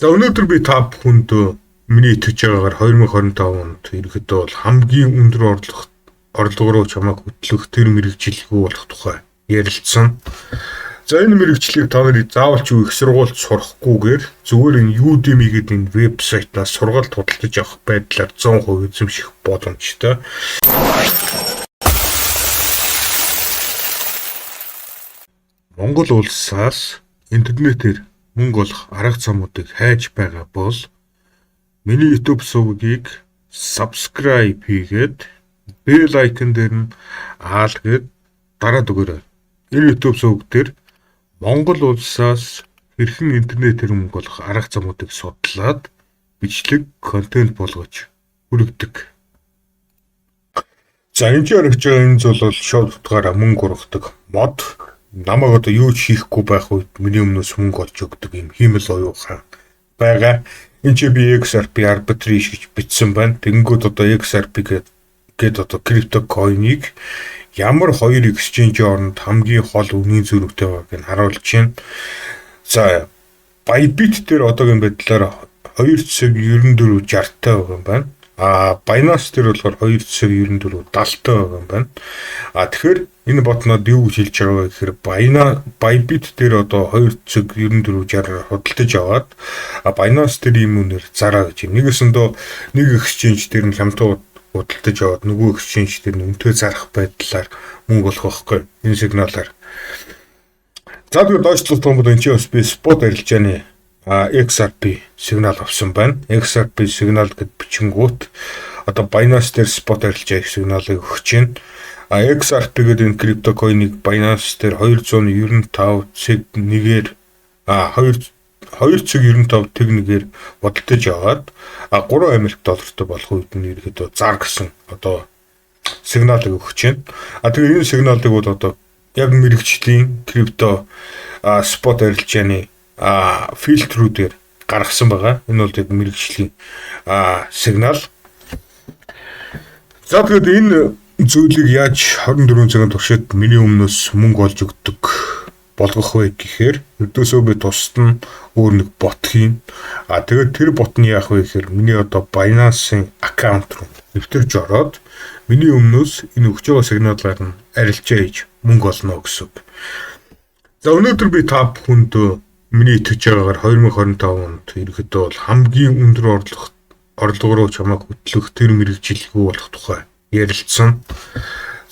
За, өнөөдөр би та бүхэнд миний итгэж байгаагаар 2025 онд ерөнхийдөө бол хамгийн өндөр орлого руу чамайг хөтлөх тэр мэргэжил юу болох тухай ярилцсан. За, энэ мэргэжлийг та нарыг заавал ч их сургуульд сурахгүйгээр зүгээр энэ Udemy гэдэг энэ вебсайтаас сургалт худалдаж авах байдлаар 100% эзэмших боломжтой. Монгол улсаас интернетээр мөнгө олох арга замуудыг хайж байгаа бол миний YouTube сувгийг subscribe хийгээд, bell icon дээр нь аал гээд дараад өгөөрэй. Энэ YouTube суваг дээр Монгол улсаас хэрхэн интернетээр мөнгө олох арга замуудыг судлаад бичлэг контент болгож хүргэдэг. За, энэ ч яригч байгаа энэ зүйл бол шууд утгаараа мөнгө ургадаг мод, намайг одоо юу ч хийхгүй байх үед миний өмнөөс мөнгө олж өгдөг юм хиймэл оюун ухаан байгаа. Энд чи би XRP arbitrage гэж бичсэн байна. Тэгэнгүүт одоо XRP гээд одоо крипто coin-ыг ямар хоёр exchange-ийн оронд хамгийн хол үнийн зөрүүтэй байгааг нь харуулж байна. За, Bybit дээр одоогийн байдлаар 2.94 60-тай байгаа юм байна. А Binance дээр болохоор 2.94 70-тай байгаа юм байна. А тэгэхээр энэ ботнод юу гэж хэлж байгаа вэ гэхээр Binance, Bybit дээр одоо 2.94 60 худалдаж аваад, а Binance дээр ийм үнээр зараа гэж. Нэгэсэндөө нэг exchange дээр нь хямдхан худалдаж аваад, нөгөө exchange дээр нь үнэтэй зарах байдлаар мөнгө олох байхгүй энэ сигналаар. За, тэгээд доошлох юм бол энэ чинь бас би spot арилжааны XRP сигнал авсан байна. XRP сигнал гэд бичингүүт одоо Binance дээр spot арилжаа их сигналыг өгч байна. А XRP гэдэг энэ крипто coin ыг Binance дээр 295.1-ээр 2 2.95 тэг нэгээр худалдаж аваад, 3 Америк доллартай болох үед нь ерөөдөө зар гэсэн одоо сигналыг өгч байна. А тэгээ энэ сигналыг бол одоо яг мэргэжлийн крипто spot арилжааны фильтрүүдээр гаргасан байгаа. Энэ бол яг мэргэжлийн сигнал. За, тэгээд энэ зүйлийг яаж 24 цагийн туршид миний өмнөөс мөнгө олж өгдөг болгох вэ гэхээр ердөөсөө би тусад нь өөр нэг бот хийн. А тэгээд тэр бот нь яах вэ гэхээр миний одоо Binance-ын аккаунт руу нэвтэрж ороод, миний өмнөөс энэ өгч байгаа сигналаар нь арилжаа хийж мөнгө олно гэсэн үг. За, өнөөдөр би та бүхэнд миний итгэж байгаагаар 2025 онд ерөнхийдөө бол хамгийн өндөр орлого руу чамайг хөтлөх тэр мэргэжил юу болох тухай ярилцсан.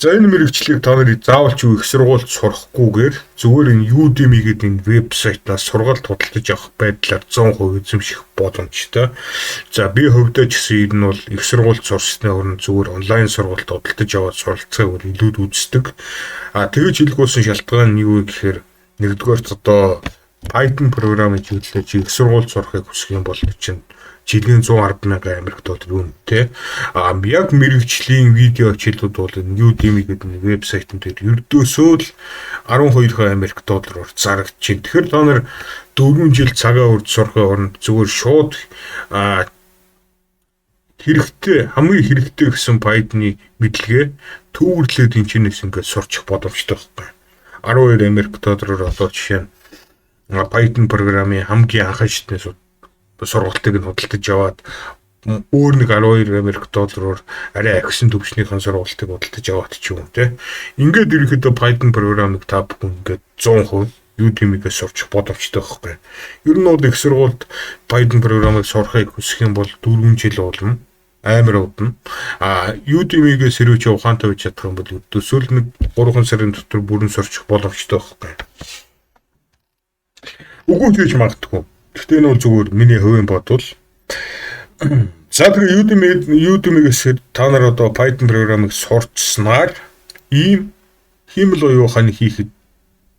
За, энэ мэргэжлийг та нарыг заавал ч их сургуульд сурахгүйгээр зүгээр энэ Udemy гэдэг энэ вебсайтаас сургалт худалдаж авах байдлаар 100% эзэмших боломжтой. За, би хувьдаа ч гэсэн ер нь бол их сургуульд сурсны оронд зүгээр онлайн сургалт худалдаж аваад суралцахыг бол илүүд үздэг. А тэгэж хэлэх шалтгаан нь юу вэ гэхээр нэгдүгээрт одоо Python програмыг чиглэлээр чи их сургуульд сурахыг хүсэх юм бол чинь жилийн 110 мянган Америк доллар үнэтэй. А яг мэргэжлийн видео хичээлүүд бол Udemy гэдэг нэг вебсайтн дээр ердөөсөө л 12 Америк доллараар зарагдаж байна. Тэгэхээр та нар 4 жил цагаа үрд сурахын оронд зүгээр шууд хэрэгтэй, хамгийн хэрэгтэй гэсэн Python-ы мэдлэгээ төвөрлөөд энэ чинээс ингээд сурчих боломжтой байхгүй. 12 Америк доллараар одоо жишээ нь Python програмын хамгийн анхан шатны сургалтыг нь худалдаж аваад, өөр нэг 12 Америк доллараар арай ахисан төвшнийхэн сургалтыг худалдаж аваад ч юм уу те. Ингээд ерөнхийдөө Python програмыг та бүхэн ингээд 100% Udemy-гээс сурчих боломжтой байхгүй. Ер нь бол их сургуульд Python програмыг сурахыг хүсэх юм бол 4 жил болно, амар удна. А Udemy-гээс хэрвээ чи ухаантай байж чадах юм бол өдөөсөө л нэг 3 сарын дотор бүрэн сурчих боломжтой байхгүй. Үгүй ч гэж магадгүй. Гэхдээ энэ бол зүгээр миний хувийн бодвол. За, тэгээ Udemy-гээс та нар одоо Python програмыг сурчсанаар ийм хиймэл оюун ухааны хийхэд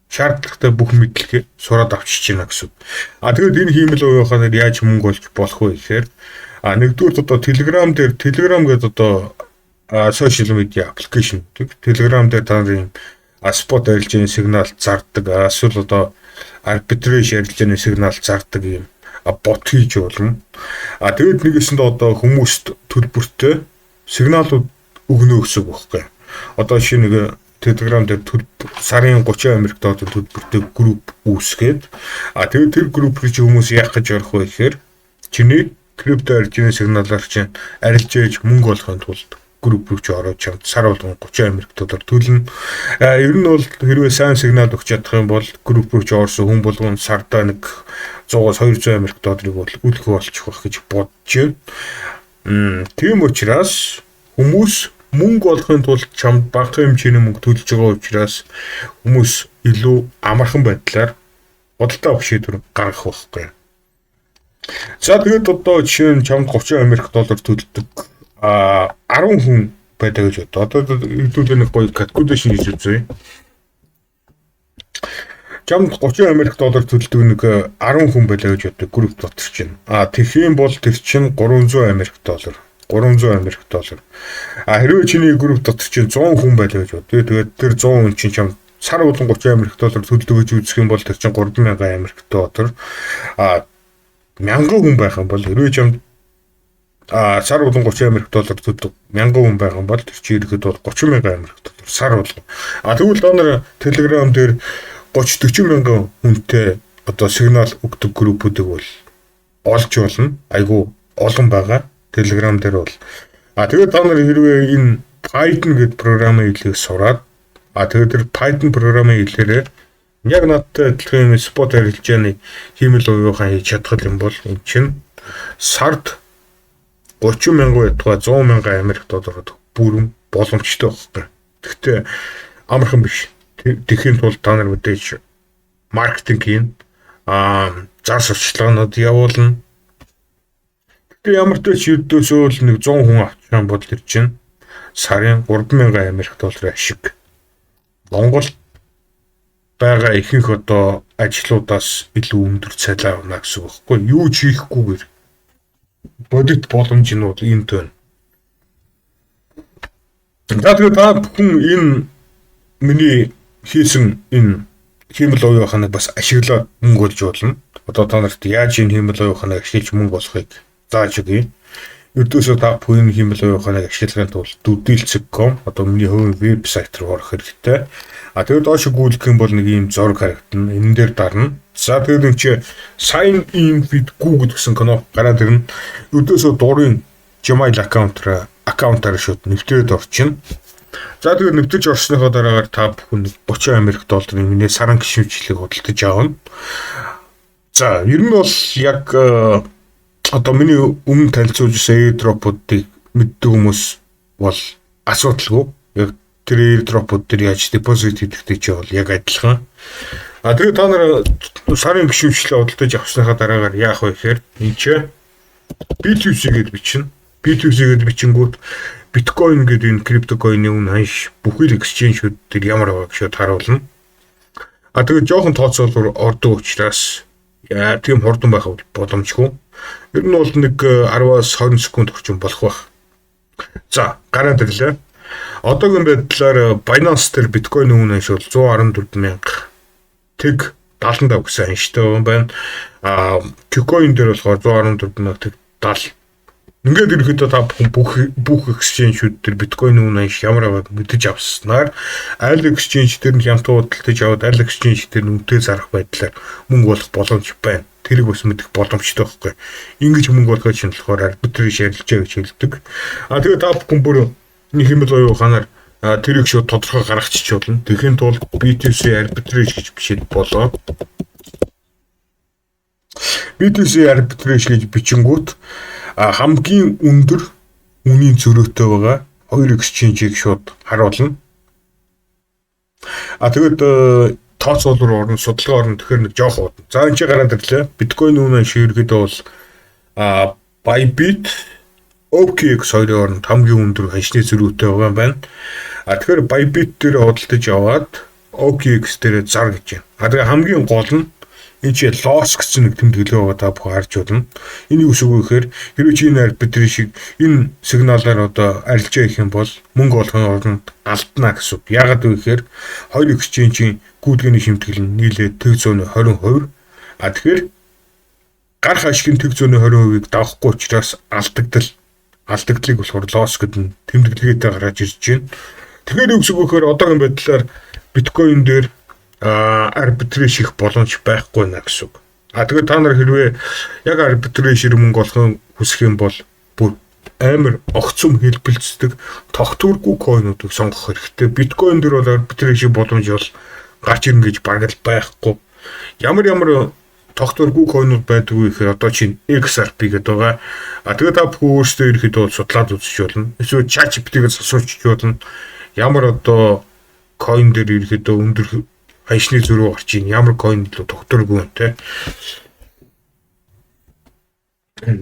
шаардлагатай бүх мэдлэгээ сураад авчиж байна гэсэн. А тэгээд энэ хиймэл оюун ухаанаар яаж мөнгө олж болох вэ гэхээр нэгдүгээр одоо Telegram дээр, Telegram гэдэг одоо social media application. Telegram дээр та нарын spot арилжааны сигнал зардаг, эсвэл одоо arbitrage арилжааны сигнал зардаг юм бот хийж болно. А тэгээд нэгэсэндээ одоо хүмүүст төлбөртэй сигналууд өгнө гэсэн үг байхгүй. Одоо жишээ нэг Telegram дээр сарын 30 Америк доллар төлбөртэй групп үүсгээд, тэгээд тэр групп руу чи хүмүүс яах гэж орох вэ гэхээр чиний крипто арилжааны сигналаар чинь арилжээж мөнгө олохын тулд групп рүү чи ороод чамд сар болгон 30 Америк доллар төлнө. Ер нь бол хэрвээ сайн сигнал өгч чадах юм бол групп рүү чи орсон хүн болгон сардаа нэг 100-аас 200 Америк долларыг бол үлэх болчих байх гэж бодож байна. Тийм учраас хүмүүс мөнгө олохын тулд чамд бага хэмжээний мөнгө төлж байгаа учраас хүмүүс илүү амархан байдлаар худалдаа авах шийдвэр гаргах байхгүй. За, тэгээд одоо жишээ нь чамд 30 Америк доллар төлдөг 10 хүн байдаг гэж бодоо. Одоо хэдүүлээ нэг гоё calculation хийж үзье. Чамд 30 Америк доллар төлдөг нэг 10 хүн байлаа гэж боддог групп дотор чинь. Тэгэх юм бол тэр чинь 300 Америк доллар. 300 Америк доллар. Хэрвээ чиний групп дотор чинь 100 хүн байлаа гэж бодъё. Тэгээд тэр 100 хүн чинь чамд сар болгон 30 Америк доллар төлдөг гэж үзэх юм бол тэр чинь 3000 Америк доллар. 1000 хүн байх юм бол, хэрвээ чамд сар болгон 30 Америк доллар төлдөг 1000 хүн байх юм бол тэр чинь ерөнхийдөө бол 30 мянган Америк доллар сар болгон. Тэгвэл та нар Telegram дээр 30 40 мянган хүнтэй одоо сигнал өгдөг группүүдийг бол олж болно. Айгу олон байгаа. Telegram дээр бол. Тэгээд та нар хэрвээ энэ Python гэдэг програмын хэлийг сураад, тэгээд тэр Python програмын хэлээрээ яг надтай адилхан юм spot арилжааны хиймэл оюухан хийж чадах юм бол эн чинь сард 30 мянган байтугай 100 мянган Америк доллараар бүрэн боломжтой байхгүй. Гэхдээ амархан биш. Тэгэхийн тулд та нар мэдээж маркетинг хийн, зар сурталчилгаанууд явуулна. Гэхдээ ямар ч тач ердөөсөө л нэг 100 хүн авчих юм бол тэр чинь сарын 3000 Америк долларын ашиг. Монгол байгаа ихэнх одоо ажлуудаас илүү өндөр цалин авна гэсэн үг байхгүй юу? Ч хийхгүйгээр бодит боломж нь бол энд байна. За, тэгээд та бүхэн энэ миний хийсэн энэ хиймэл оюун ухааныг бас ашиглаад мөнгө олж болно. Одоо та нарт яаж энэ хиймэл оюун ухааныг ашиглаж мөнгө олохыг зааж өгье. Ердөөсөө та бүхэн хиймэл оюун ухааныг ашиглахын тулд dudil.com, одоо миний хувийн вебсайт руу орох хэрэгтэй. Тэгээд доош гүйлгэх юм бол нэг ийм зураг харагдана. Энэ дээр дарна. За, тэгээд энэ чи sign in with Google гэсэн кноп гараад ирнэ. Ердөөсөө дурын Gmail аккаунтаар шууд нэвтрээд орчихно. За, тэгээд нэвтэрч орсныхоо дараагаар та бүхэн 30 Америк долларын миний саран гишүүнчлэлийг худалдаж авна. За, ер нь бол яг одоо миний өмнө танилцуулж байсан airdrop-уудыг мэддэг хүмүүс бол асуудалгүй. Яг тэр airdrop-ууд дээр яаж депозит хийдэгтэй чи бол яг адилхан. Тэгээд та нар сарын гишүүнчлэлээ худалдаж авсныхаа дараагаар яах вэ гэхээр энэ чи BTC гэдээ бичнэ. BTC гэдээ бичингүүт биткойн гэдэг энэ криптокойны үн ханш бүхий л exchange-үүд дээр ямар байгааг шууд харуулна. Тэгээд жоохон тооцоолоор ордог учраас яа тийм хурдан байх боломжгүй. Ер нь бол нэг 10-аас 20 секунд орчим болох байх. За, гараад ирлээ. Одоогийн байдлаар Binance дээр биткойн үн ханш бол 114 мянга тэг 75 гэсэн ханштай байгаа юм байна. KuCoin дээр болохоор 114 мянга тэг 70. Ингээд ерөнхийдөө та бүхэн бүх exchange-үүд дээр биткойн үн ханш ямар байгааг мэдэж авснаар аль exchange дээр нь хямдхан худалдаж аваад, аль exchange дээр нь үнэтэй зарах байдлаар мөнгө олох боломж байна. Тэрийг бас мэдэх боломжтой байхгүй. Ингэж мөнгө олоход чинь болохоор arbitrage арилжаа гэж хэлдэг. Тэгээд та бүхэн бүр нэг хиймэл оюун ухаанаар тэрийг шууд тодорхой гаргачих болно. Тэгэхийн тулд BTC arbitrage гэж бичээд болоо. BTC arbitrage гэж бичингүүт хамгийн өндөр үнийн зөрөөтэй байгаа хоёр exchange-ийг шууд харуулна. Тэгээд тооцоолоор орно, судалгаа орно, тэгэхээр нэг жоох удна. За, энэ чи гараад ирлээ. Биткойн үнэ шиг ерөөдөө бол Bybit, OKX хоёрын хооронд хамгийн өндөр ханшны зөрүүтэй байгаа юм байна. Тэгэхээр Bybit дээр худалдаж аваад OKX дээр зар гэж байна. Тэгээ хамгийн гол нь энэ чи loss гэсэн нэг тэмдэглэл байгаа, та бүхэн харж байна. Энэ юу гэсэн үг вэ гэхээр хэрвээ чи энэ arbitrage шиг энэ сигналаар одоо арилжаа хийх юм бол мөнгө олохын оронд алдна гэсэн үг. Яагаад вэ гэхээр хоёр exchange-ийн гүйлгээний шимтгэл нь нийлээд тэг зууны 20%. Тэгэхээр гарах ашигын тэг зууны 20%-ийг давахгүй учраас алдагдлыг болохоор loss гэдэг нь тэмдэглэгээтэй гаргаж ирж байна. Тэгэхээр юу гэсэн үг вэ гэхээр одоогийн байдлаар биткойн дээр arbitrage хийх боломж байхгүй нэ гэсэн үг. А тэгээд та нар хэрвээ яг arbitrage мөнгө олохын хүсэх юм бол бүр амар огцом хэлбэлцдэг, тогтворгүй coin уудыг сонгох хэрэгтэй. Биткойн дээр бол arbitrage боломж бол гарч ирнэ гэж бараг л байхгүй. Ямар ямар тогтворгүй coin ууд байдаг вэ гэхээр одоо чинь XRP гэдэг байгаа. А тэгээд та бүхэн өөрсдөө ерөөхдөө бол судлаад үзэж болно. Эсвэл ChatGPT-гээс асууж болно. Ямар одоо coin дээр ерөөхдөө өндөр ханшны зөрүү гарч ийн, ямар coin илүү тогтворгүй юм те.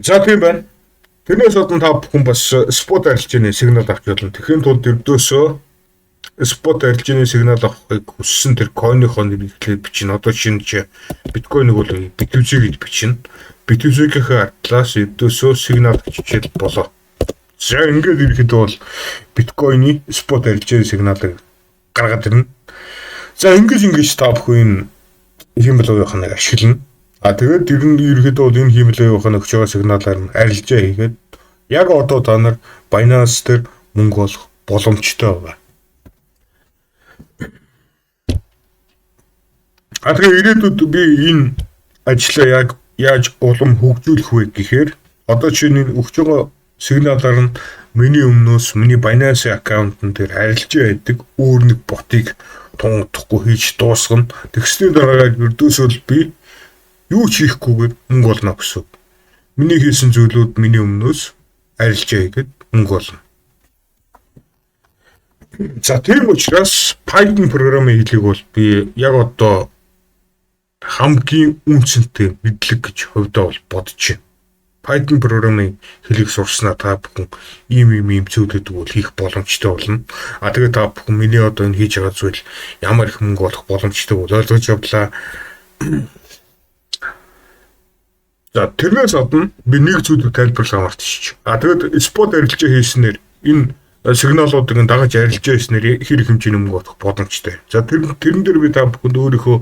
За, тийм байна. Тэрнээс гадна та бүхэн бас spot арилжааны сигнал авч болно. Тэгэхийн тулд ердөөсөө spot арилжааны сигнал авахыг хүссэн тэр coin ыхоо нэрийг эхлээд бичнэ. Одоо шинэ чи биткойныг бол BTC гэж бичнэ. BTC-ийнхээ ардлаас ердөөсөө сигнал хичээл болоо. За, ингээд ерөөхдөө бол биткойны spot арилжааны сигналыг гаргаад ирнэ. За, ингэж та бүхэн энэ хиймэл оюун ухааныг ашиглана. А тэгээд ер нь ерөөхдөө бол энэ хиймэл оюун ухаан өгч байгаа сигналаар нь арилжаа хийгээд яг одоо та нар Binance дээр мөнгө олох боломжтой байгаа. А тэгээ ирээдүйд би энэ ажлаа яг яаж улам хөгжүүлэх вэ гэхээр одоо чинь энэ өгч байгаа сигналаар нь миний өмнөөс миний Binance account н дээр арилжаа байдаг өөр нэг ботыг тунгадахгүй хийж дуусгана. Тэгсний дараа ердөөсөө л би юу ч хийхгүйгээр мөнгө олно гэсэн. Миний хийсэн зүйлүүд миний өмнөөс арилжаа хийгээд мөнгө олно. За, тийм учраас Python програмын хэлийг бол би яг одоо хамгийн үнцэнтэй мэдлэг гэж хувьдаа бол бодож байна. Python програмын хэлийг сурснаа та бүхэн ийм ийм ийм зүйлүүдийг бол хийх боломжтой болно. А тэгээ та бүхэн миний одоо энэ хийж байгаа зүйл ямар их мөнгө олох боломжтой бол ойлгож авлаа. За, тэрнээс гадна би нэг зүйлийг тайлбарлах мартчих. А тэгээд spot арилжаа хийснээр, энэ сигналуудыг дагаж арилжаа хийснээр хэр их хэмжээний мөнгө олох боломжтой. За, тэрэн дээр би та бүхэнд өөрийнхөө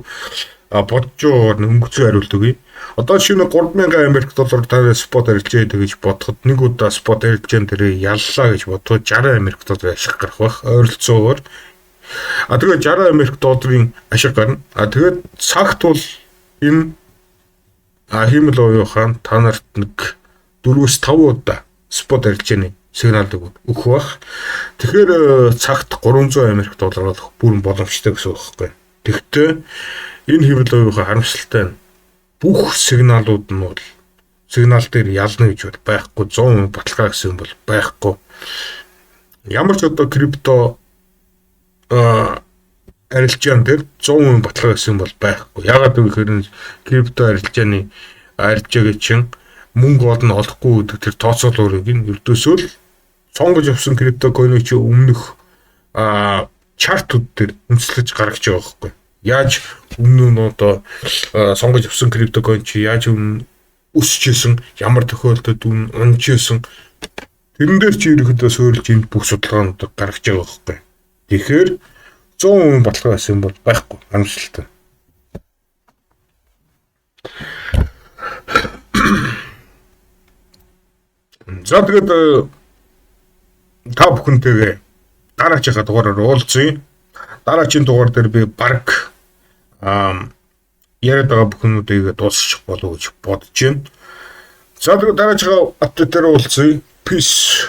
бодож байгаагаар өнгөцөө хариулт өгье. Одоо шинэ 3000 Америк доллар та spot арилжаа хийдэг гэж бодоход, нэг удаа spot арилжаан дээр яллаа гэж бодоход 60 Америк доллар ашиг гарах байх ойролцоогоор. А тэгээд 60 Америк долларын ашиг гарна. А тэгээд цагт бол энэ хиймэл оюун ухаан та нарт нэг 4-5 удаа spot арилжааны сигналыг өгөх байх. Тэгэхээр цагт 300 Америк доллар олох бүрэн боломжтой гэсэн үг байхгүй. Тэгэхдээ энэ хиймэл оюун ухаан харамсалтай нь бүх сигналууд нь бол сигнал дээр ялна гэж бол байхгүй, 100% баталгаа гэсэн юм бол байхгүй. Ямар ч одоо крипто арилжаан дээр 100% баталгаа гэсэн юм бол байхгүй. Яагаад гэвэл крипто арилжааны арилжаагийн чинь мөнгө олно, олохгүй гэдэг тэр тооцоолуурыг нь ердөөсөө л сонгож авсан крипто coin ыг чи өмнөх chart ууд дээр үндэслэж гаргаж байгаа байхгүй. Яаж өмнө нь одоо сонгож авсан крипто coin чи яаж өмнө өсөж исэн, ямар тохиолдолд үн унж исэн, тэрэн дээр чи ерөнхийдөө суурилж энд бүх судалгаануудыг гаргаж байгаа байхгүй. Тэгэхээр 100% баталгаа байсан юм бол байхгүй, харамсалтай. За, тэгээд та бүхэнтэйгээ дараачихаа дугаараар уулзъя. Дараагийн дугаар дээр би баг яриад байгаа бүхнүүдийг дуусчих болов гэж бодож байна. За, тэгээд дараачихаа update ээр уулзъя. Peace.